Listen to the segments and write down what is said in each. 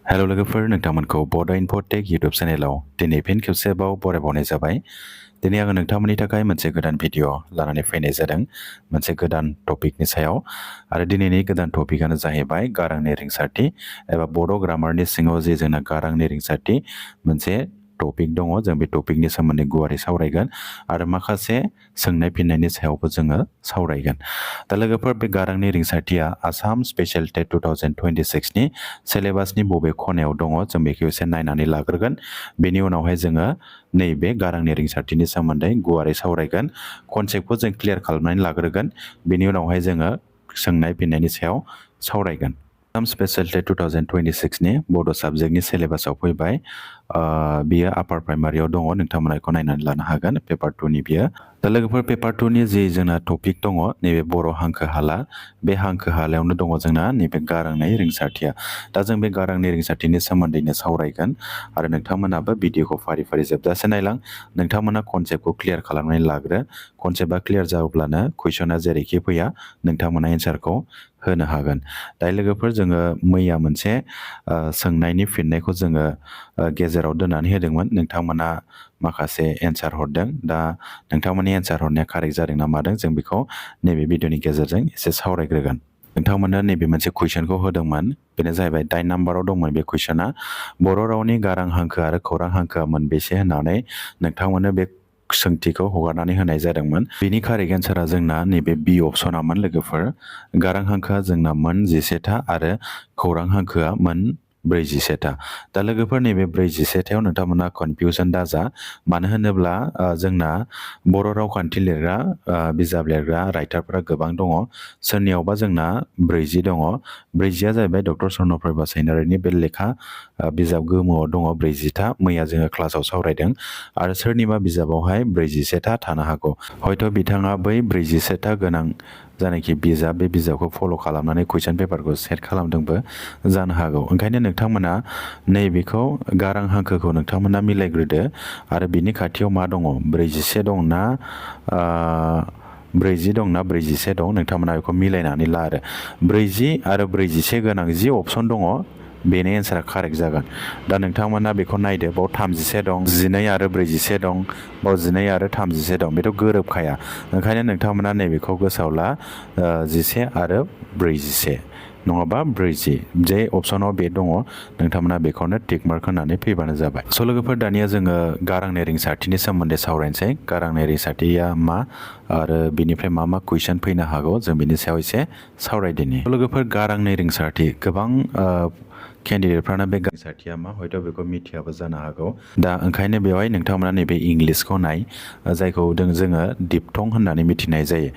Hello लोगोफोर नोंथांमोनखौ बड' इनफ'टेक YouTube चेनेलाव दिनै फिन खेबसेबाव बरायबावनाय जाबाय। दिनै आङो नोंथांमोननि थाखाय मोनसे गोदान भिडिअ लानानै फैनाय जादों मोनसे गोदान टपिकनि सायाव आरो दिनैनि गोदान टपिकआनो जाहैबाय गारांनि रिंसारथि एबा बड' ग्रामारनि सिङाव जे जोंना गारांनि रिंसारथि मोनसे टपिक दङ जों बे टपिकनि सोमोन्दै गुवारै सावरायगोन आरो माखासे सोंनाय फिन्नायनि सायावबो जोङो सावरायगोन। दा लोगोफोर बे गारांनि रिंसारथिया आसाम स्पेशल टेट 2026 नि सिलेबासनि बबे खनायाव दङ जों बेखौ एसे नायनानै लाग्रोगोन। बेनि उनावहाय जोङो नैबे गारांनि रिंसारथिनि सोमोन्दै गुवारै सावरायगोन। कनसेप्टखौ जों क्लियार खालामनानै लाग्रोगोन। बेनि उनावहाय जोङो सोंनाय फिन्नायनि सायाव सावरायगोन। आसाम स्पेशल टेट 2026 नि बड' साबजेक्टनि सिलेबासाव फैबाय। बियो आपार प्राइमारियाव दङ, नोंथांमोना बेखौ नायनानै लानो हागोन। पेपार 2 नि बियो। दा लोगोफोर पेपार 2 नि जि जोंना टपिक दङ नैबे बर' हांखो हाला, बे हांखो हालायावनो दङ जोंना नैबे गारांनि रिंसारथिया। दा जों बे गारांनि रिंसारथिनि सोमोन्दैनो सावरायगोन आरो नोंथांमोनाबो भिडिअखौ फारि फारि जोबजासे नायलां। नोंथांमोना कनसेप्टखौ क्लियार खालामनानै लाग्रो। कनसेप्टआ क्लियार जायोब्लानो कुइसना जेरैखि फैया नोंथांमोना एन्सारखौ होनो हागोन। दायो लोगोफोर जोङो मैया मोनसे सोंनायनि फिननायखौ जोङो गेजेराव दोननानै होदोंमोन। नोंथांमोना माखासे एन्सार हरदों। दा नोंथांमोननि एन्सार हरनाया कारेक्ट जादों ना मादों जों बेखौ नैबे भिडिअनि गेजेरजों एसे सावरायग्रोगोन। नोंथांमोना नैबे मोनसे कुइसनखौ होदोंमोन, बेनो जाहैबाय 9 नाम्बाराव दंमोन बे कुइसना। बर' रावनि गारां हांखो आरो खौरां हांखोआ मोनबेसे होननानै नोंथांमोननो बे सोंथिखौ हगारनानै होनाय जादोंमोन। बेनि कारेक्ट एन्सारा जोंना नैबे बि अपसनामोन लोगोफोर। गारां हांखोआ जोंना मोन 11था आरो खौरां हांखोआ मोन 47था। दा लोगोफोर नैबे 47थायाव नोंथांमोना कनफिउसन दाजा। मानो होनोब्ला जोंना बर' रावखान्थि लिरग्रा बिजाब लिरग्रा राइटारफोरा गोबां दङ। सोरनियावबा जोंना 40 दङ। 40आ जाहैबाय डक्टर स्वर्नप्रभा सैनारिनि बे लेखा बिजाब गोमोआव दङ 40था। मैया जोङो क्लासाव सावरायदों आरो सोरनिबा बिजाबावहाय 41था थानो हागौ। हयथ' बिथाङा बै 41था गोनां जानाखि बिजाब, बे बिजाबखौ फल' खालामनानै कुइसन पेपारखौ सेट खालामदोंबो जानो हागौ। ओंखायनो नोंथांमोना नैबेखौ गारां हांखोखौ नोंथांमोना मिलायग्रोदो आरो बिनि खाथियाव मा दङ 41 दंना 40 दंना 41 दं, नोंथांमोना बेखौ मिलायनानै ला आरो 40 आरो 41 गोनां जि अपसन दङ बेनो एन्सारा कारेक्ट जागोन। दा नोंथांमोना बेखौ नायदो, बाव 31 दं, 12 आरो 41 दं, बाव 12 आरो 31 दं, बेथ' गोरोबखाया। ओंखायनो नोंथांमोना नैबेखौ गोसोआव ला, 11 आरो 41 नङाबा 40 जे अपसनाव बे दङ नोंथांमोना बेखौनो टिक मार्क होनानै फैबानो जाबाय। स' लोगोफोर दानिया जोङो गारांनि रिंसारथिनि सोमोन्दै सावरायनोसै। गारांनि रिंसारथिया मा आरो बिनिफ्राय मा मा कुइसन फैनो हागौ जों बिनि सायाव एसे सावरायदिनि। लोगोफोर गारांनि रिंसारथि, गोबां केन्डिडेटफ्रानो बे रिंसारथिया मा हयथ' बेखौ मिथियाबो जानो हागौ। दा ओंखायनो बेवहाय नोंथांमोना नैबे इंलिसखौ नाय, जायखौ जोङो दिपथं होननानै मिथिनाय जायो।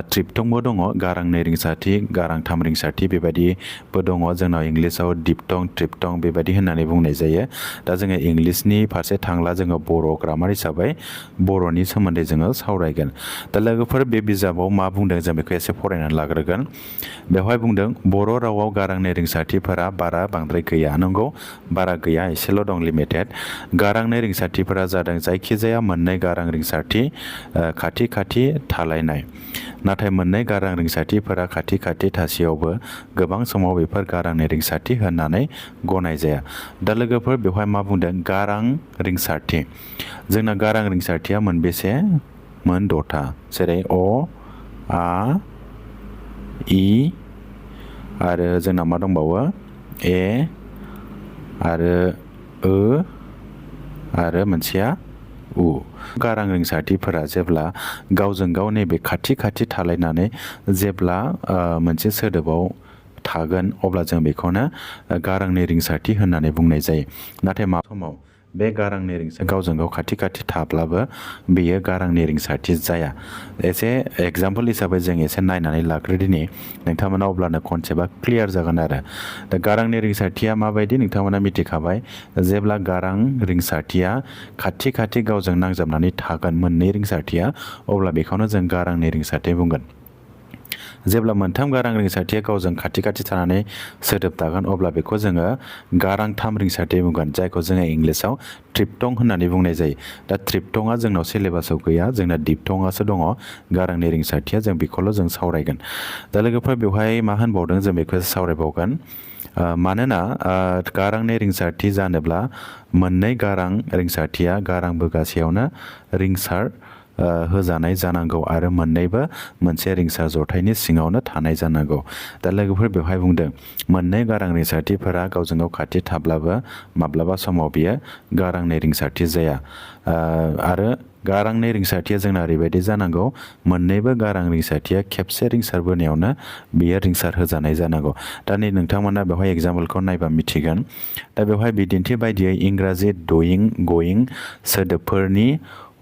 ट्रिपथंबो दङ, गारांनि रिंसारथि, गारांथाम रिंसारथि बेबायदिबो दङ। जोंनाव इंलिसाव दिपथं, ट्रिपथं बेबायदि होननानै बुंनाय जायो। दा जोङो इंलिसनि फारसे थांला, जोङो बर' ग्रामार हिसाबै बर'नि सोमोन्दै जोङो सावरायगोन। दा लोगोफोर बे बिजाबाव मा बुंदों जों बेखौ एसे फरायनानै लाग्रोगोन। बेवहाय बुंदों बर' रावाव गारांनि रिंसारथिफोरा बारा बांद्राय गैया। नंगौ, बारा गैया, एसेल' दं, लिमिटेड। गारांनि रिंसारथिफोरा जादों जायखिजाया मोननै गारां रिंसारथि खाथि खाथि थालायनाय। नाथाय मोननै गारां रिंसारथिफोरा खाथि खाथि थासेयावबो गोबां समाव बेफोर गारांनि रिंसारथि होननानै गनाय जाया। दा लोगोफोर बेवहाय मा बुंदों गारां रिंसारथि, जोंना गारां रिंसारथिया मोनबेसे? मोन 6था। जेरै अ, आ, इ आरो जोंना मा दंबावो ए आरो ओ आरो मोनसेया उ। गारां रिंसारथिफोरा जेब्ला गावजों गाव नैबे खाथि खाथि थालायनानै जेब्ला मोनसे सोदोबाव थागोन अब्ला जों बेखौनो गारांनि रिंसारथि होननानै बुंनाय जायो। नाथाय मा समाव बे गारांनि रिंसारथि गावजों गाव खाथि खाथि थाब्लाबो बेयो गारांनि रिंसारथि जाया। एसे एग्जाम्पोल हिसाबै जों एसे नायनानै लाग्रोदिनि, नोंथांमोना अब्लानो कनसेप्टआ क्लियार जागोन आरो। दा गारांनि रिंसारथिया माबायदि नोंथांमोना मिथिखाबाय। जेब्ला गारां रिंसारथिया खाथि खाथि गावजों नांजाबनानै थागोन मोननै रिंसारथिया, अब्ला बेखौनो जों गारांनि रिंसारथि बुंगोन। जेब्ला मोनथाम गारां रिंसारथिया गावजों खाथि खाथि थानानै सोदोब दागोन अब्ला बेखौ जोङो गारांथाम रिंसारथि बुंगोन, जायखौ जोङो इंलिसाव ट्रिपथं होननानै बुंनाय जायो। दा ट्रिपथंआ जोंनाव सिलेबासाव गैया, जोंना दिपथंआसो दङ गारांनि रिंसारथिया, जों बेखौल' जों सावरायगोन। दा लोगोफोर बेवहाय मा होनबावदों जों बेखौ सावरायबावगोन। मानोना गारांनि रिंसारथि जानोब्ला मोननै गारां रिंसारथिया गारां बोगासेयावनो रिंसार होजानाय जानांगौ आरो मोननैबो मोनसे रिंसार जथायनि सिङावनो थानाय जानांगौ। दा लोगोफोर बेवहाय बुंदों मोननै गारां रिंसारथिफोरा गावजों गाव खाथि थाब्लाबो माब्लाबा समाव बियो गारांनि रिंसारथि जाया। आरो गारांनि रिंसारथिया जोंना ओरैबायदि जानांगौ मोननैबो गारां रिंसारथिया खेबसे रिंसार बोनायावनो बियो रिंसार होजानाय जानांगौ। दा नै नोंथांमोना बेवहाय एग्जाम्पलखौ नायबा मिथिगोन। दा बेवहाय बिदिन्थि बायदियै इंराजि डुइं गयिं सोदोबफोरनि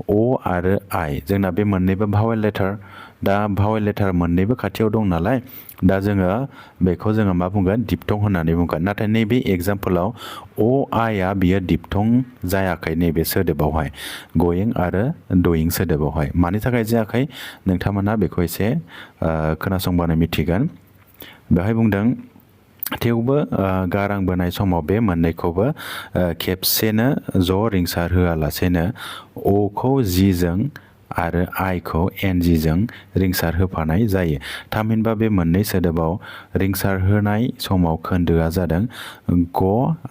अ आरो आइ जोंना बे मोननैबो भावेल लेटार। दा भावेल लेटार मोननैबो खाथियाव दं नालाय दा जोङो बेखौ जोङो मा बुंगोन दिपथं होननानै बुंगोन। नाथाय नैबे एग्जाम्पलाव अ आइआ बियो दिपथं जायाखै नैबे सोदोबावहाय गयिं आरो डुइं सोदोबावहाय। मानि थाखाय जायाखै नोंथांमोना बेखौ एसे खोनासंबानो मिथिगोन। बेवहाय बुंदों थेवबो गारां बोनाय समाव बे मोननैखौबो खेबसेनो ज' रिंसार होआलासेनो अखौ जिजों आरो आइखौ एनजिजों रिंसार होफानाय जायो। थामहिनबा बे मोननै सोदोबाव रिंसार होनाय समाव खोन्दोआ जादों ग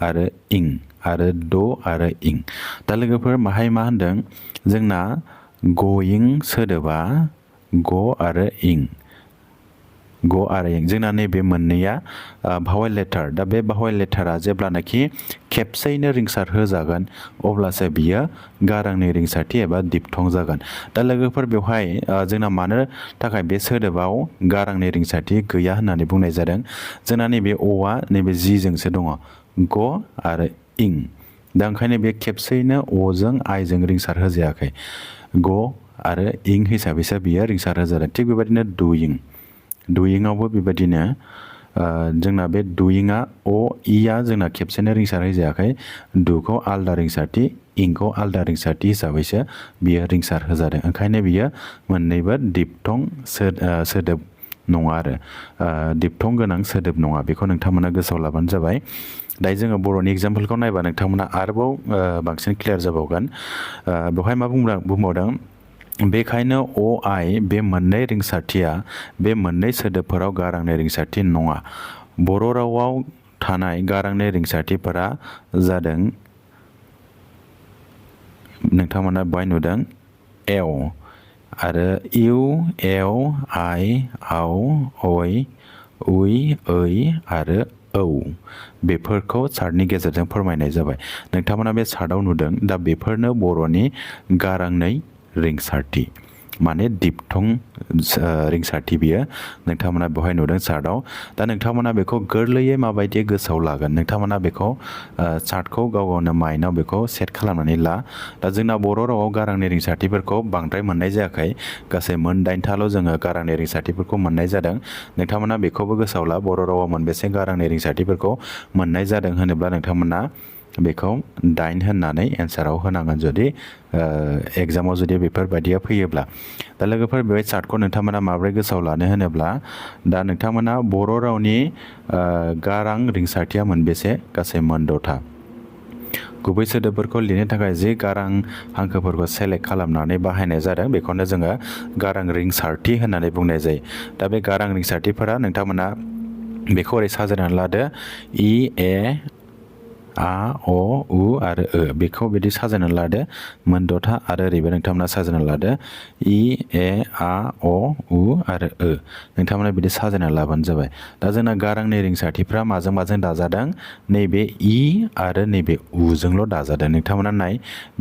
आरो इं आरो द आरो इं। दा लोगोफोर माहाय मा होनदों जोंना गयिं सोदोबा ग आरो इं ग आरो इं जोंना नैबे मोननैया भावेल लेटार। दा बे भावेल लेटारा जेब्लानाखि खेबसेयैनो रिंसार होजागोन अब्लासो बियो गारांनि रिंसारथि एबा दिपथं जागोन। दा लोगोफोर बेवहाय जोंना मानो थाखाय बे सोदोबाव गारांनि रिंसारथि गैया होननानै बुंनाय जादों जोंना नैबे अआ नैबे जिजोंसो दङ ग आरो इं। दा ओंखायनो बे खेबसेयैनो अजों आइजों रिंसार होजायाखै ग आरो इं हिसाबैसो बियो रिंसार होजादों। थिग बेबायदिनो डुइंआवबो बेबायदिनो जोंना बे डुइंआ अ इया जोंना खेबसेनो रिंसार होजायाखै दुखौ आलदा रिंसारथि इंखौ आलदा रिंसारथि हिसाबैसो बियो रिंसार होजादों। ओंखायनो बियो मोननैबो दिपथं सोदोब नङा आरो दिपथं गोनां सोदोब नङा। बेखौ नोंथांमोना गोसोआव लाबानो जाबाय। दायो जोङो बर'नि एग्जाम्पलखौ नायबा नोंथांमोना आरोबाव बांसिन क्लियार जाबावगोन। बेवहाय मा बुंबावदों बेखायनो अ आइ बे मोननै रिंसारथिया बे मोननै सोदोबफोराव गारांनि रिंसारथि नङा। बर' रावाव थानाय गारांनि रिंसारथिफोरा जादों नोंथांमोना बेवहाय नुदों एव आरो इउ एव आइ आव ओइ उइ ओइ आरो औ बेफोरखौ चार्टनि गेजेरजों फोरमायनाय जाबाय। नोंथांमोना बे चार्टआव नुदों दा बेफोरनो बर'नि गारांनै रिंसारथि माने दिपथं रिंसारथि बियो नोंथांमोना बेवहाय नुदों चार्टआव। दा नोंथांमोना बेखौ गोरलैयै माबायदि गोसोआव लागोन नोंथांमोना बेखौ चार्टखौ गाव गावनो माइन्डआव बेखौ सेट खालामनानै ला। दा जोंना बर' रावाव गारांनि रिंसारथिफोरखौ बांद्राय मोननाय जायाखै गासै मोन 8थाल' जोङो गारांनि रिंसारथिफोरखौ मोननाय जादों। नोंथांमोना बेखौबो गोसोआव ला बर' रावाव मोनबेसे गारांनि रिंसारथिफोरखौ मोननाय जादों होनोब्ला नोंथांमोना बेखौ 8 होननानै एन्साराव होनांगोन जुदि एग्जामाव जुदि बेफोरबायदिया फैयोब्ला। दा लोगोफोर बे चार्टखौ नोंथांमोना माबोरै गोसोआव लानो होनोब्ला दा नोंथांमोना बर' रावनि गारां रिंसारथिया मोनबेसे गासै मोन 6था। गुबै सोदोबफोरखौ लिरनो थाखाय जि गारां हांखोफोरखौ सेलेक्ट खालामनानै बाहायनाय जादों बेखौनो जोङो गारां रिंसारथि होननानै बुंनाय जायो। दा बे गारां रिंसारथिफोरा नोंथांमोना बेखौ ओरै साजायनानै लादो इ ए आ अ उ आरो बेखौ बिदि साजायनानै लादो मोन 6था आरो ओरैबो नोंथांमोना साजायनानै लादो इ ए आ अ उ आरो नोंथांमोना बिदि साजायनानै लाबानो जाबाय। दा जोंना गारांनि रिंसारथिफ्रा माजों माजों दाजादों नैबे इ आरो नैबे उजोंल' दाजादों। नोंथांमोना नाय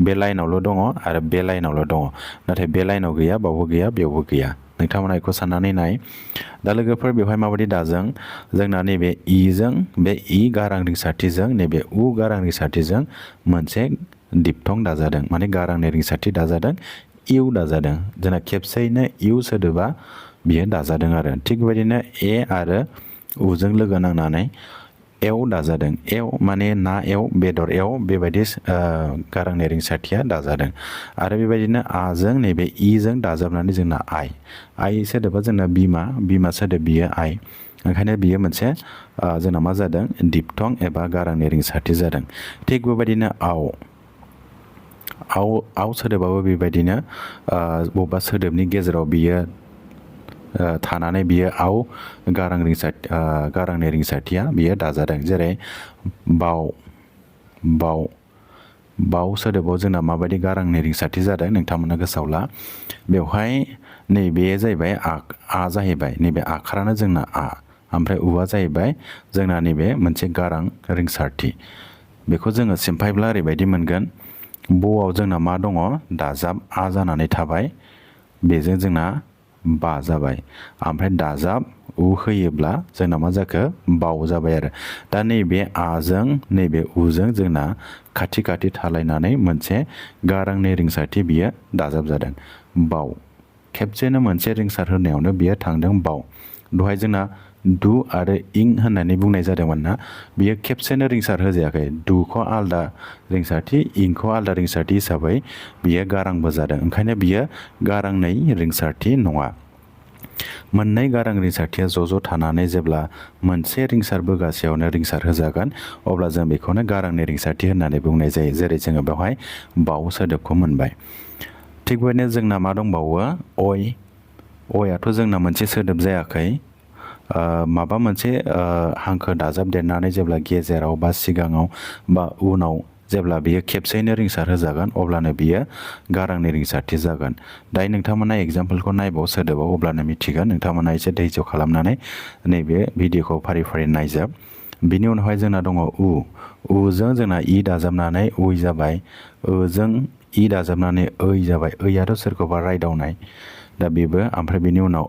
बे लाइनावल' दङ आरो बे लाइनावल' दङ नाथाय बे लाइनाव गैया बावबो गैया बेयावबो गैया। नोंथांमोना बेखौ साननानै नाय। दा लोगोफोर बेवहाय माबायदि दाजों जोंना नैबे इजों बे इ गारां रिंसारथिजों नैबे उ गारां रिंसारथिजों मोनसे दिपथं दाजादों माने गारांनि रिंसारथि दाजादों इउ दाजादों। जोंना खेबसेयैनो इउ सोदोबा बियो दाजादों आरो थिग बेबायदिनो ए आरो उजों लोगो नांनानै एव दाजादों। एव माने ना एव बेदर एव बेबायदि गारांनि रिंसारथिया दाजादों आरो बेबायदिनो आजों नैबे इजों दाजाबनानै जोंना आइ सोदोबा जोंना बिमा सोदोब बियो आइ। ओंखायनो बियो मोनसे जोंना मा जादों दिपथं एबा गारांनि रिंसारथि जादों। थिग बेबायदिनो आव सोदोबाबो बेबायदिनो बबेबा सोदोबनि गेजेराव बियो थानानै बियो आव गारांनि रिंसारथिया बियो दाजादों। जेरै बाव सोदोबाव जोंना माबायदि गारांनि रिंसारथि जादों नोंथांमोना गोसोआव ला। बेवहाय नैबे जाहैबाय आ जाहैबाय, नैबे आखारानो जोंना आ, ओमफ्राय उआ जाहैबाय जोंना नैबे मोनसे गारां रिंसारथि। बेखौ जोङो सिम्फायब्ला ओरैबायदि मोनगोन, बआव जोंना मा दङ, दाजाब आ जानानै थाबाय, बेजों जोंना बा जाबाय, ओमफ्राय दाजाब उ होयोब्ला जोंना मा जाखो, बाव जाबाय आरो। दा नैबे आजों नैबे उजों जोंना खाथि खाथि थालायनानै मोनसे गारांनि रिंसारथि बियो दाजाब जादों, बाव। खेबसेनो मोनसे रिंसार होनायावनो बियो थांदों बाव। दहाय जोंना दु आरो इं होननानै बुंनाय जादोंमोन ना, बियो खेबसेनो रिंसार होजायाखै। दुखौ आलदा रिंसारथि, इंखौ आलदा रिंसारथि हिसाबै बियो गारांबो जादों, ओंखायनो बियो गारांनै रिंसारथि नङा। मोननै गारां रिंसारथिया ज' थानानै जेब्ला मोनसे रिंसार बोगासेयावनो रिंसार होजागोन, अब्ला जों बेखौनो गारांनि रिंसारथि होननानै बुंनाय जायो। जेरै जोङो बेवहाय बाव सोदोबखौ मोनबाय। थिग बेबायदिनो जोंना मा दंबावो, अयाथ' जोंना मोनसे सोदोब जायाखै, माबा मोनसे हांखो दाजाबदेरनानै जेब्ला गेजेराव बा सिगाङाव बा उनाव जेब्ला बियो खेबसेयैनो रिंसार होजागोन, अब्लानो बियो गारांनि रिंसारथि जागोन। दायो नोंथांमोना एग्जाम्पलखौ नायबाव सोदोबाव, अब्लानो मिथिगोन। नोंथांमोना एसे धैर्य खालामनानै नैबे भिडिअखौ फारि फारि नायजोब। बिनि उनावहाय जोंना दङ उजों जोंना इ दाजाबनानै उइ जाबाय, ओजों इ दाजाबनानै ओइ जाबाय, ओइयाथ' सोरखौबा रायदावनाय, दा बेबो। ओमफ्राय बिनि उनाव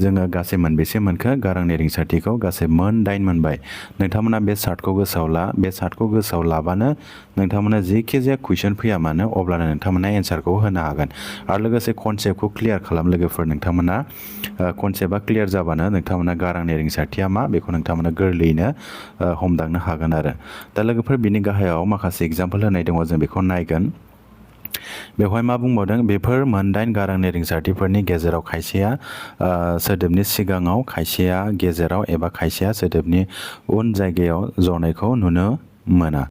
जोङो गासै मोनबेसे मोनखो गारांनि रिंसारथिखौ, गासै मोन 8 मोनबाय। नोंथांमोना बे चार्टखौ गोसोआव ला, बे चार्टखौ गोसोआव लाबानो नोंथांमोना जेखि जाया कुइसन फैया मानो, अब्लानो नोंथांमोना एन्सारखौ होनो हागोन। आरो लोगोसे कनसेप्टखौ क्लियार खालाम लोगोफोर। नोंथांमोना कनसेप्टआ क्लियार जाबानो नोंथांमोना गारांनि रिंसारथिया मा बेखौ नोंथांमोना गोरलैयैनो हमदांनो हागोन आरो। दा लोगोफोर बिनि गाहायाव माखासे एग्जाम्पल होनाय दङ, जों बेखौ नायगोन। बेवहाय मा बुंबावदों, बेफोर मोन 8 गारांनि रिंसारथिफोरनि गेजेराव खायसेया सोदोबनि सिगाङाव, खायसेया गेजेराव एबा खायसेया सोदोबनि उन जायगायाव जनायखौ नुनो मोना।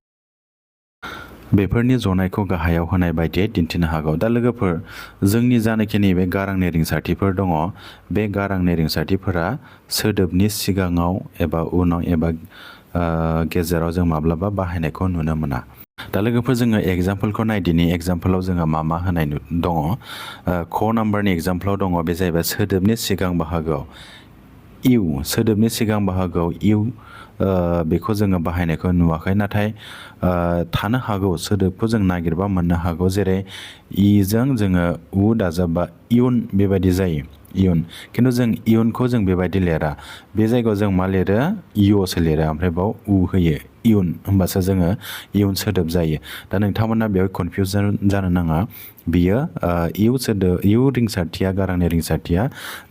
बेफोरनि जनायखौ गाहायाव होनाय बायदियै दिन्थिनो हागौ। दा लोगोफोर, जोंनि जानाखि नैबे गारांनि रिंसारथिफोर दङ, बे गारांनि रिंसारथिफोरा सोदोबनि सिगाङाव एबा उनाव एबा गेजेराव जों माब्लाबा बाहायनायखौ नुनो मोना। दा लोगोफोर, जोङो एग्जाम्पलखौ नायदिनि। एग्जाम्पलाव जोङो मा होनाय दङ, क नाम्बारनि एग्जाम्पलाव दङ, बे जाहैबाय सोदोबनि सिगां बाहागोआव इउ, सोदोबनि सिगां बाहागोआव इउ, बेखौ जोङो बाहायनायखौ नुवाखै, नाथाय थानो हागौ, सोदोबखौ जों नागिरबा मोननो हागौ। जेरै इजों जोङो उ दाजाबबा इयुन बेबायदि जायो, इयुन। खिन्थु जों इयुनखौ जों बेबायदि लिरा, बे जायगायाव जों मा लिरो, इउसो लिरो, ओमफ्राय बाव उ होयो, इयुन, होमबासो जोङो इयुन सोदोब जायो। दा नोंथांमोना बेयाव कनफिउजन जानो नाङा। बियो इउ रिंसारथिया, गारांनि रिंसारथिया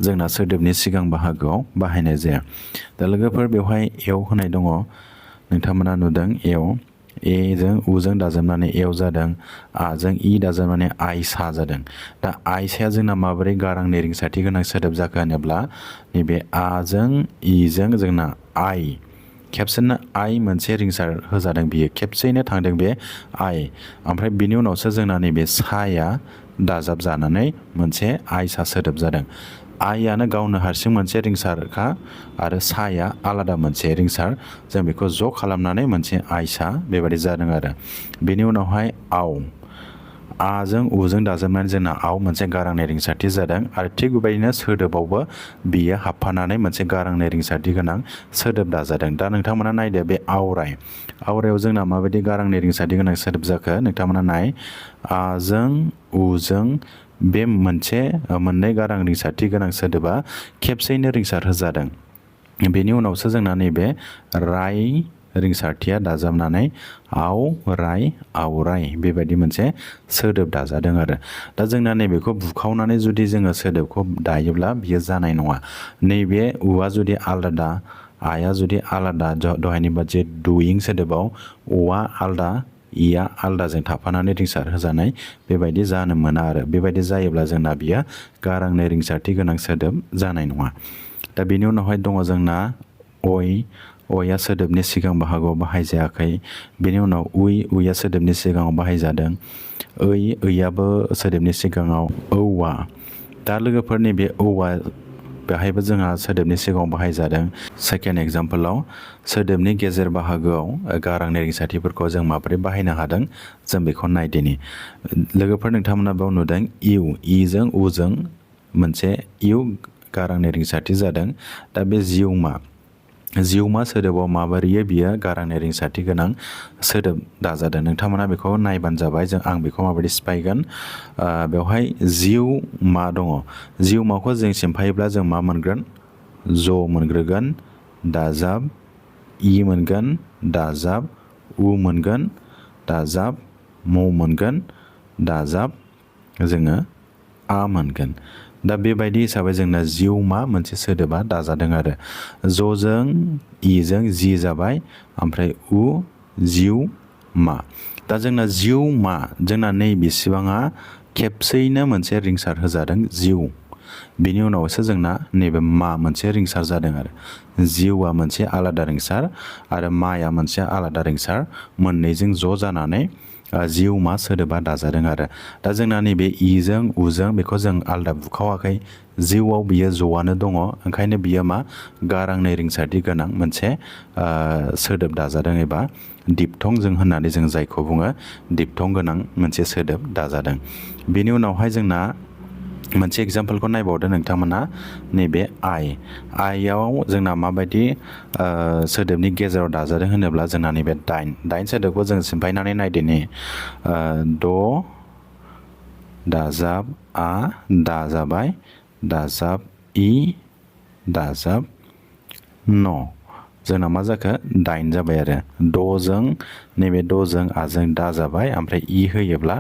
जोंना सोदोबनि सिगां बाहागोआव बाहायनाय जाया। दा लोगोफोर, बेवहाय एव होनाय दङ, नोंथांमोना नुदों एव, एजों उजों दाजाबनानै एव जादों, आजों इ दाजाबनानै आइसा जादों। दा आइसाया जोंना माबोरै गारांनि रिंसारथि गोनां सोदोब जाखो होनोब्ला, नैबे आजों इजों जोंना आइ, खेबसेनो आइ मोनसे रिंसार होजादों, बियो खेबसेयैनो थांदों बे आइ, ओमफ्राय बिनि उनावसो जोंना नैबे साया दाजाब जानानै मोनसे आइसा सोदोब जादों। आइयानो गावनो हारसिं मोनसे रिंसारखा, आरो साया आलादा मोनसे रिंसार, जों बेखौ ज' खालामनानै मोनसे आइसा बेबायदि जादों आरो। बेनि उनावहाय आव, आजों उजों दाजाबनानै जोंना आव मोनसे गारांनि रिंसारथि जादों, आरो थिग बेबायदिनो सोदोबावबो बियो हाबफानानै मोनसे गारांनि रिंसारथि गोनां सोदोब दाजादों। दा नोंथांमोना नायदो, बे आवरायाव जोंना माबायदि गारांनि रिंसारथि गोनां सोदोब जाखो नोंथांमोना नाय। आजों उजों बे मोननै गारां रिंसारथि गोनां सोदोबा खेबसेयैनो रिंसार होजादों। बेनि उनावसो जोंना नैबे राय रिंसारथिया दाजाबनानै आवराय बेबायदि मोनसे सोदोब दाजादों आरो। दा जोंना नैबेखौ बुखावनानै जुदि जोङो सोदोबखौ दायोब्ला बियो जानाय नङा। नैबे उआ जुदि आलादा, आया जुदि आलादा, दहायनि बादि डुइं सोदोबाव अआ आलादा, इया आलदाजों थाफानानै रिंसार होजानाय बेबायदि जानो मोना आरो। बेबायदि जायोब्ला जोंना बियो गारांनि रिंसारथि गोनां सोदोब जानाय नङा। दा बेनि उनावहाय दङ जोंना अया सोदोबनि सिगां बाहागोआव बाहायजायाखै। बेनि उनाव उइया सोदोबनि सिगाङाव बाहायजादों। ओइयाबो सोदोबनि सिगाङाव। औवा, दा लोगोफोर, नैबे बेहायबो जोंहा सोदोबनि सिगाङाव बाहायजादों सेकेन्ड एग्जाम्पलाव सोदोबनि गेजेर बाहागोआव गारांनि रिंसारथिफोरखौ जों माबोरै बाहायनो हादों जों बेखौ नायदिनि लोगोफोर नोंथांमोना बेयाव नुदों इउ इजों उजों मोनसे इउ गारांनि रिंसारथि जादों दा बे जिउमा सोदोबाव माबोरै बियो गारांनि रिंसारथि गोनां सोदोब दाजादों नोंथांमोना बेखौ नायबानो जाबाय आं बेखौ माबायदि सिफायगोन बेवहाय जिउमा दङ जिउमाखौ जों सिमफायोब्ला जों मा मोनगोन ज मोनग्रोगोन दाजाब इ मोनगोन दाजाब उ मोनगोन दाजाब म मोनगोन दाजाब जोङो आ मोनगोन दा बेबायदि हिसाबै जोंना जिउमा मोनसे सोदोबा दाजादों आरो ज'जों इजों जि जाबाय ओमफ्राय उ जिउमा दा जोंना जिउमा जोंना नैबेसेबाङा खेबसेयैनो मोनसे रिंसार होजादों जिउ बिनि उनावसो जोंना नैबे मा मोनसे रिंसार जादों आरो जिउआ मोनसे आलादा रिंसार आरो माया मोनसे आलादा रिंसार मोननैजों ज' जानानै जिउमा सोदोबा दाजादों आरो दा जोंना नैबे इजों उजों बेखौ जों आलादा बुखावाखै जिउआव बियो ज'आनो दङ ओंखायनो बियो मा गारांनि रिंसारथि गोनां मोनसे सोदोब दाजादों एबा दिपथं जों होननानै जों जायखौ बुङो दिपथं गोनां मोनसे सोदोब दाजादों बेनि उनावहाय जोंना मोनसे एग्जाम्पलखौ नायबावदो नोंथांमोना नैबे आइआव जोंना माबायदि सोदोबनि गेजेराव दाजादों होनोब्ला जोंना नैबे दाइन सोदोबखौ जों सिमफायनानै नायदिनि द दाजाब आ दाजाबाय दाजाब इ दाजाब न जोंना मा जाखो 8 जाबाय आरो द'जों नैबे द'जों आजों दाजाबाय ओमफ्राय इ होयोब्ला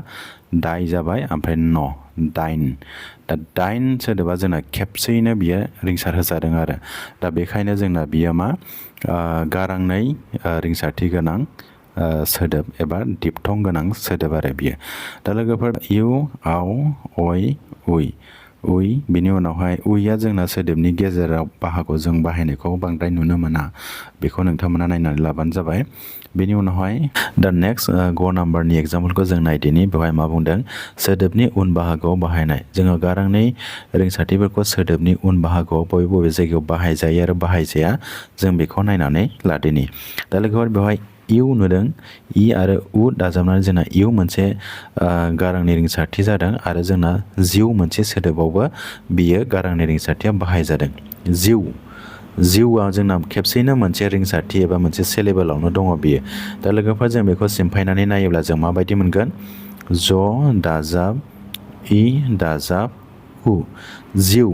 दाइ जाबाय ओमफ्राय न 8 दा 8 सोदोबा जोंना खेबसेयैनो बियो रिंसार होजादों आरो दा बेखायनो जोंना बियो मा गारांनै रिंसारथि गोनां सोदोब एबा दिपथं गोनां सोदोब आरो बियो दा लोगोफोर इउ आव उइ बिनि उनावहाय उइया जोंना सोदोबनि गेजेराव बाहागोआव जों बाहायनायखौ बांद्राय नुनो मोना बेखौ नोंथांमोना नायनानै लाबानो जाबाय बेनि उनावहाय दा नेक्स्ट ग नाम्बारनि एग्जाम्पलखौ जों नायदिनि बेवहाय मा बुंदों सोदोबनि उन बाहागोआव बाहायनाय जोङो गारांनि रिंसारथिफोरखौ सोदोबनि उन बाहागोआव बबे जायगायाव बाहायजायो आरो बाहायजाया जों बेखौ नायनानै लादिनि दा लोगोफोर बेवहाय इउ नुदों इ आरो उ दाजाबनानै जोंना इउ मोनसे गारांनि रिंसारथि जादों आरो जोंना जिउ मोनसे सोदोबावबो बियो गारांनि रिंसारथिया बाहायजादों जिउआ जोंना खेबसेयैनो मोनसे रिंसारथि एबा मोनसे सेलेबोलावनो दङ बियो दा लोगोफोर जों बेखौ सिमफायनानै नायोब्ला जों माबायदि मोनगोन ज दाजाब इ दाजाब उ जिउ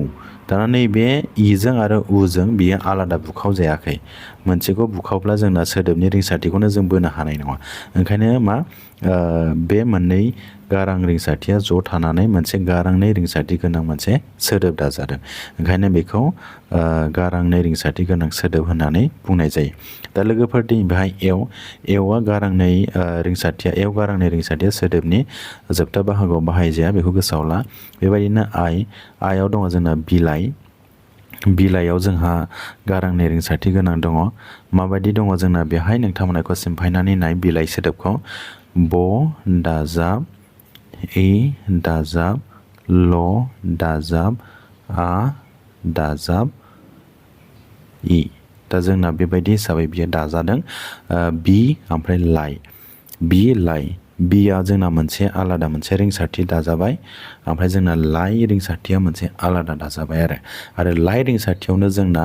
दाना नैबे इजों आरो उजों बियो आलादा बुखाव जायाखै मोनसेखौ बुखावब्ला जोंना सोदोबनि रिंसारथिखौनो जों बोनो हानाय नङा ओंखायनो मा बे मोननै गारां रिंसारथिया ज' थानानै मोनसे गारांनै रिंसारथि गोनां मोनसे सोदोब दाजादों ओंखायनो बेखौ गारांनै रिंसारथि गोनां सोदोब होननानै बुंनाय जायो दा लोगोफोर बेहाय एवआ गारांनै रिंसारथिया सोदोबनि जोबथा बाहागोआव बाहायजाया बेखौ गोसोआव ला बेबायदिनो आइआव दङ जोंना बिलाइयाव जोंहा गारांनि रिंसारथि गोनां दङ माबायदि दङ जोंना बेहाय नोंथांमोनखौ सिमफायनानै नाय बिलाइ सोदोबखौ ब दाजाब इ दाजाब ल दाजाब आ दाजाब इ दा जोंना बेबायदि हिसाबै बियो दाजादों बि ओमफ्राय लाइ बिया जोंना मोनसे आलादा मोनसे रिंसारथि दाजाबाय ओमफ्राय जोंना लाइ रिंसारथिया मोनसे आलादा दाजाबाय आरो लाइ रिंसारथियावनो जोंना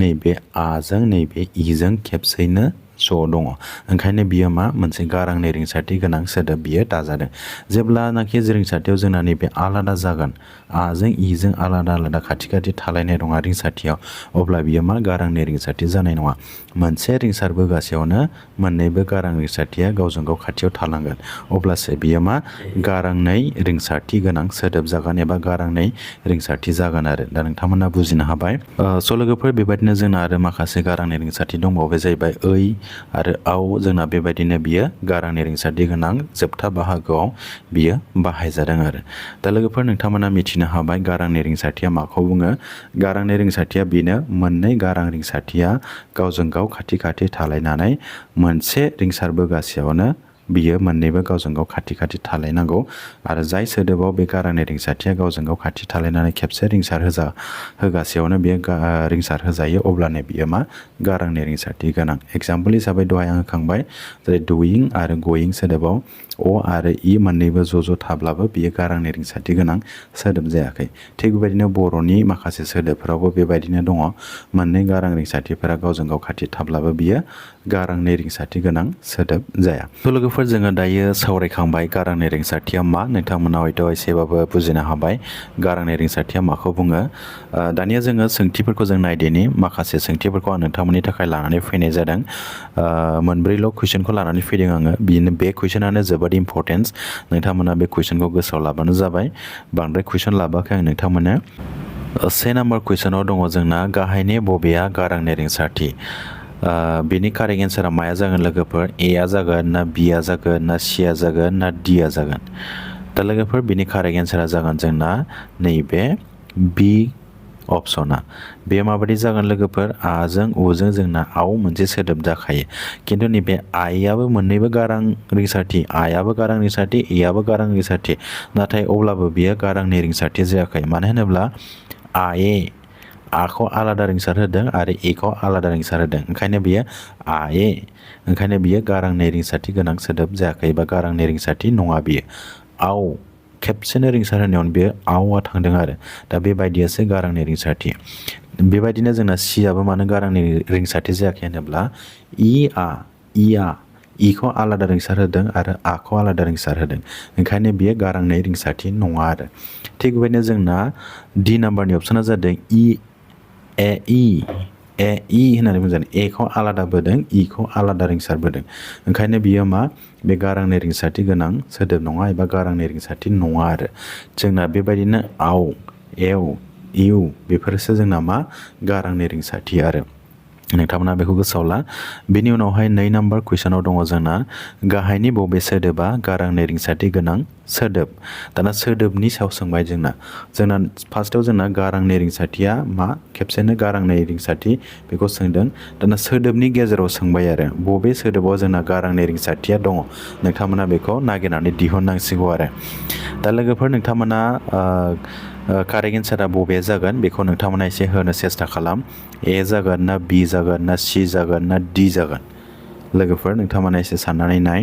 नैबे आजों नैबे इजों खेबसेयैनो ज' दङ ओंखायनो बियो मा मोनसे गारांनि रिंसारथि गोनां सोदोब बियो दाजादों जेब्लानाखि रिंसारथियाव जोंना नैबे आलादा जागोन आजों इजों आलादा खाथि थालायनाय नङा रिंसारथियाव अब्ला बियो मा गारांनि रिंसारथि जानाय नङा मोनसे रिंसारबोगासेयावनो मोननैबो गारां रिंसारथिया गावजों गाव खाथियाव थालांगोन अब्लासो बियो मा गारांनै रिंसारथि गोनां सोदोब जागोन एबा गारांनै रिंसारथि जागोन आरो दा नोंथांमोना बुजिनो हाबाय स' लोगोफोर बेबायदिनो जोंना आरो माखासे गारांनि रिंसारथि दंबावो बे जाहैबाय आरो आव जोंना बेबायदिनो बियो गारांनि रिंसारथि गोनां जोबथा बाहागोआव बियो बाहायजादों आरो दा लोगोफोर नोंथांमोना मिथिनो हाबाय गारांनि रिंसारथिया माखौ बुङो गारांनि रिंसारथिया बेनो मोननै गारां रिंसारथिया गावजों गाव खाथि थालायनानै मोनसे रिंसारबोगासेयावनो बियो मोननैबो गावजों गाव खाथि खाथि थालायनांगौ आरो जाय सोदोबाव बे गारांनि रिंसारथिया गावजों गाव खाथि थालायनानै खेबसे रिंसार होगासेयावनो बियो रिंसार होजायो अब्लानो बियो मा गारांनि रिंसारथि गोनां। एग्जाम्पल हिसाबै दहाय आं होखांबाय जेरै डुयिं आरो गयिं सोदोबाव अ आरो इ मोननैबो ज' थाब्लाबो बियो गारांनि रिंसारथि गोनां सोदोब जायाखै। थिग बेबायदिनो बर'नि माखासे सोदोबफोरावबो बेबायदिनो दङ मोननै गारां रिंसारथिफोरा गावजों गाव खाथि थाब्लाबो बियो गारांनि रिंसारथि गोनां सोदोब जाया। लोगोफोर जोङो दायो सावरायखांबाय गारांनि रिंसारथिया मा, नोंथांमोना हयथ' एसेबाबो बुजिनो हाबाय गारांनि रिंसारथिया माखौ बुङो। दानिया जोङो सोंथिफोरखौ जों नायदिनि माखासे सोंथिफोरखौ आं नोंथांमोननि थाखाय लानानै फैनाय जादों। मोनब्रैल' कुइसनखौ लानानै फैदों आङो। बिनो बे कुइसनानो जोबोद इम्पर्टेन्स। नोंथांमोना बे कुइसनखौ गोसोआव लाबानो जाबाय। बांद्राय कुइसन लाबोआखै आं नोंथांमोननो। से नाम्बार कुइसनाव दङ जोंना गाहायनि बबेया गारांनि रिंसारथि। बेनि कारेक्ट एन्सारा माया जागोन लोगोफोर? एआ जागोन ना बिआ जागोन ना सिआ जागोन ना डिआ जागोन? दा लोगोफोर बिनि कारेक्ट एन्सारा जागोन जोंना नैबे बि अपसना। बे माबायदि जागोन लोगोफोर? आजों उजों जोंना आव मोनसे सोदोब जाखायो, खिन्थु नैबे आइआबो मोननैबो गारां रिंसारथि, आइआबो गारां रिंसारथि, एआबो गारां रिंसारथि, नाथाय अब्लाबो बियो गारांनि रिंसारथि जायाखै। मानो होनोब्ला आखौ आलादा रिंसार होदों आरो एखौ आलादा रिंसार होदों, ओंखायनो बियो ओंखायनो बियो गारांनि रिंसारथि गोनां सोदोब जायाखै बा गारांनि रिंसारथि नङा बियो। आव खेबसेनो रिंसार होनायावनो बेयो आवआ थांदों आरो दा बेबायदियासो गारांनि रिंसारथि। बेबायदिनो जोंना सिआबो मानो गारांनि रिंसारथि जायाखै होनोब्ला इखौ आलादा रिंसार होदों आरो आखौ आलादा रिंसार होदों, ओंखायनो बियो गारांनि रिंसारथि नङा आरो। थिग बेबायदिनो जोंना डि नाम्बारनि अपसना जादों इ होननानै बुंजादों। एखौ आलादा बोदों, इखौ आलादा रिंसार बोदों, ओंखायनो बियो मा बे गारांनि रिंसारथि गोनां सोदोब नङा एबा गारांनि रिंसारथि नङा आरो। जोंना बेबायदिनो आव, एव, इउ बेफोरसो जोंना मा गारांनि रिंसारथि आरो। नोंथांमोना बेखौ गोसोआव ला। बेनि उनावहाय 2 नाम्बार कुइसनाव दङ जोंना गाहायनि बबे सोदोबा गारांनि रिंसारथि गोनां सोदोब। दाना सोदोबनि सायाव सोंबाय जोंना फार्स्टआव जोंना गारांनि रिंसारथिया मा खेबसेनो गारांनि रिंसारथि बेखौ सोंदों। दाना सोदोबनि गेजेराव सोंबाय आरो बबे सोदोबाव जोंना गारांनि रिंसारथिया दङ, नोंथांमोना बेखौ नागिरनानै दिहुननांसिगौ आरो। दा लोगोफोर नोंथांमोना कारेक्ट एन्सारा बबेया जागोन बेखौ नोंथांमोना एसे होनो सेस्था खालाम। ए जागोन ना बि जागोन ना सि जागोन ना डि जागोन? लोगोफोर नोंथांमोना एसे साननानै नाय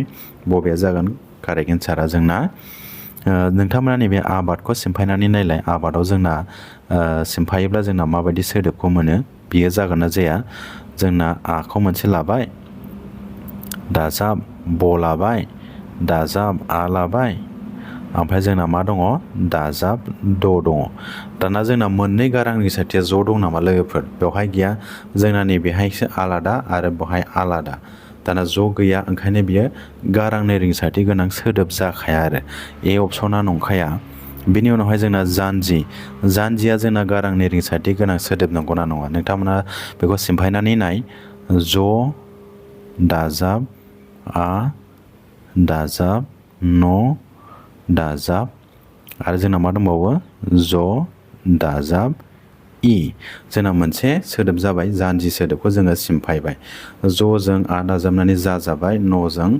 बबेया जागोन कारेक्ट एन्सारा जोंना। नोंथांमोना नैबे आबादखौ सिमफायनानै नायलाय। आबादाव जोंना सिमफायोब्ला जोंना माबायदि सोदोबखौ मोनो, बियो जागोन ना जाया? जोंना आखौ मोनसे लाबाय, दाजाब ब लाबाय, दाजाब आ लाबाय, ओमफ्राय जोंना मा दङ? दाजाब द दङ। दाना जोंना मोननै गारां रिंसारथिया ज' दं नामा लोगोफोर? बेवहाय गैया। जोंना नैबेहायसो आलादा आरो बेवहाय आलादा। दाना ज' गैया, ओंखायनो बियो गारांनि रिंसारथि गोनां सोदोब जाखाया आरो। ए अपसना नंखाया। बेनि उनावहाय जोंना जानजिया जोंना गारांनि रिंसारथि गोनां सोदोब नंगौना नङा? नोंथांमोना बेखौ सिमफायनानै नाय। ज दाजाब आ दाजाब न दाजाब आरो जोंना मा दंबावो? ज दाजाब इ। जोंना मोनसे सोदोब जाबाय, जानजि सोदोबखौ जोङो सिमफायबाय। ज'जों आ दाजाबनानै जा जाबाय, न'जों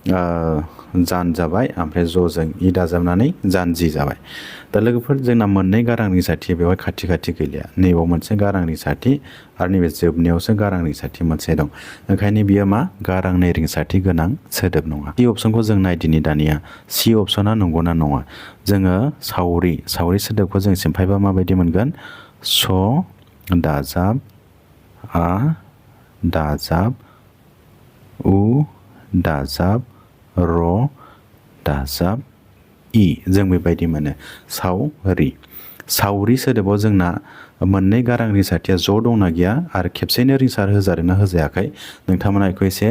जान जाबाय, ओमफ्राय ज'जों इ दाजाबनानै जानजि जाबाय। दा लोगोफोर जोंना मोननै गारां रिंसारथि बेवहाय खाथि खाथि गैलिया। नैबाव मोनसे गारां रिंसारथि आरो नैबे जोबनायावसो गारां रिंसारथि मोनसे दं, ओंखायनो बियो मा गारांनि रिंसारथि गोनां सोदोब नङा। सि अपसनखौ जों नायदिनि दानिया। सि अपसना नंगौना नङा? जोङो सावरि सोदोबखौ जों सिमफायबा माबायदि मोनगोन? स दाजाब आ दाजाब उ दाजाब र दाजाब इ। जों बेबायदि मोनो सावरि सोदोबाव जोंना मोननै गारां रिंसारथिया ज' दंना गैया आरो खेबसेनो रिंसार होजादोंना होजायाखै? नोंथांमोना बेखौ एसे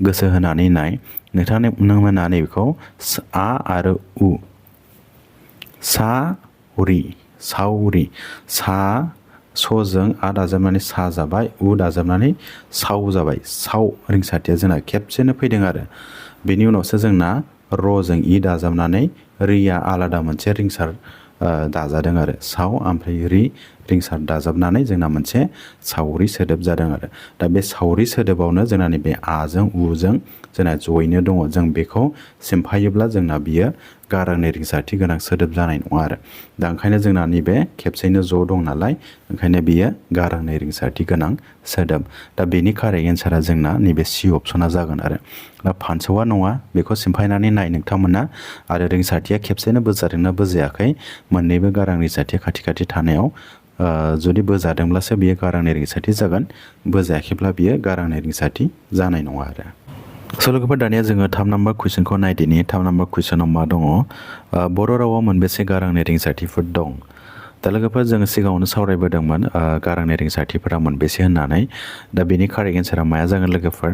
गोसो होनानै नाय। नोंथांमोना नैबेखौ आ आरो उ सावरि सा सजों आ दाजाबनानै सा जाबाय, उ दाजाबनानै साव जाबाय। साव रिंसारथिया जोंना खेबसेनो फैदों आरो। बेनि उनावसो जोंना र'जों इ दाजाबनानै रिया आलादा मोनसे रिंसार दाजादों आरो। साव ओमफ्राय रि रिंसार दाजाबनानै जोंना मोनसे सावरि सोदोब जादों आरो। दा बे सावरि सोदोबावनो जोंना नैबे आजों उजों जोंना जयैनो दङ जों बेखौ सिमफायोब्ला जोंना बियो गारांनि रिंसारथि गोनां सोदोब जानाय नङा आरो दा ओंखायनो जोंना नैबे खेबसेनो ज' दं नालाय ओंखायनो बियो गारांनि रिंसारथि गोनां सोदोब दा बेनि कारेक्ट एन्सारा जोंना नैबे सि अपसना जागोन आरो दा फानसौआ नङा बेखौ सिमफायनानै नाय नोंथांमोना आरो रिंसारथिया खेबसेनो बोजादोंना बोजायाखै मोननैबो गारां रिंसारथिया खाथि खाथि थानायाव जुदि बोजादोंब्लासो बियो गारांनि रिंसारथि जागोन बोजायाखैब्ला बियो गारांनि रिंसारथि जानाय नङा आरो स' लोगोफोर दानिया जोङो 3 नाम्बार कुइसनखौ नायदिनि 3 नाम्बार कुइसनाव मा दङ बर' रावाव मोनबेसे गारांनि रिंसारथिफोर दं दा लोगोफोर जोङो सिगाङावनो सावरायबोदोंमोन गारांनि रिंसारथिफोरा मोनबेसे होननानै दा बेनि कारेक्ट एन्सारा माया जागोन लोगोफोर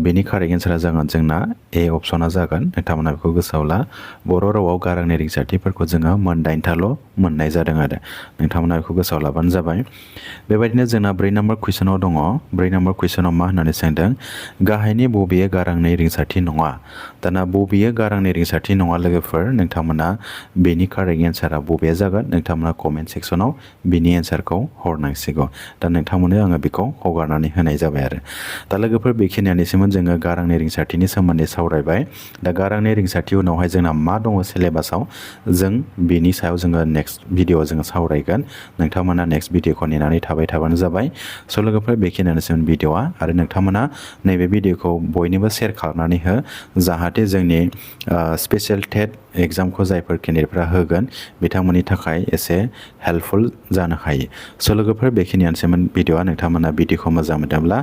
बेनि कारेक्ट एन्सारा जागोन जोंना ए अपसना जागोन नोंथांमोना बेखौ गोसोआव ला बर' रावाव गारांनि रिंसारथिफोरखौ जोङो मोनदाइनथाल' मोननाय जादों आरो नोंथांमोना बेखौ गोसोआव लाबानो जाबाय बेबायदिनो जोंना 4 नाम्बार कुइसनाव दङ 4 नाम्बार कुइसनाव मा होननानै सोंदों गाहायनि बबेयो गारांनि रिंसारथि नङा दाना बबेयो गारांनि रिंसारथि नङा लोगोफोर नोंथांमोना बेनि कारेक्ट एन्सारा बबेया जागोन नोंथांमोना कमेन्ट सेक्सनाव बिनि एन्सारखौ हरनांसिगौ दा नोंथांमोननो आङो बेखौ हगारनानै होनाय जाबाय आरो दा लोगोफोर बेखिनियानोसैमोन जोङो गारांनि रिंसारथिनि सोमोन्दै सावरायबाय दा गारांनि रिंसारथि उनावहाय जोंना मा दङ सिलेबासाव जों बेनि सायाव जोङो नेक्स्ट भिडिअ'आव जोङो सावरायगोन नोंथांमोना नेक्स्ट भिडिअ'खौ नेनानै थाबाय थाबानो जाबाय स' लोगोफोर बेखिनियानोसैमोन भिडिअ'आ आरो नोंथांमोना नैबे भिडिअ'खौ बयनोबो शेयार खालामनानै हो जाहाथे जोंनि स्पेशल टेट एग्जामखौ जायफोर केन्डिडेटफ्रा होगोन बिथांमोननि थाखाय एसे हेल्पफुल जानो हायो स' लोगोफोर बेखिनियानोसैमोन भिडिअ'आ नोंथांमोना भिडिअ'खौ मोजां मोनदोंब्ला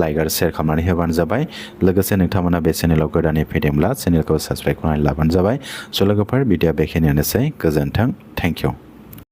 लाइक आरो शेयार खालामनानै होबानो जाबाय लोगोसे नोंथांमोना बे चेनेलाव गोदानै फैदोंब्ला चेनेलखौ साबस्क्राइब खालामनानै लाबानो जाबाय स' लोगोफोर भिडिअ'आ बेखिनियानोसै गोजोन्थों थेंक इउ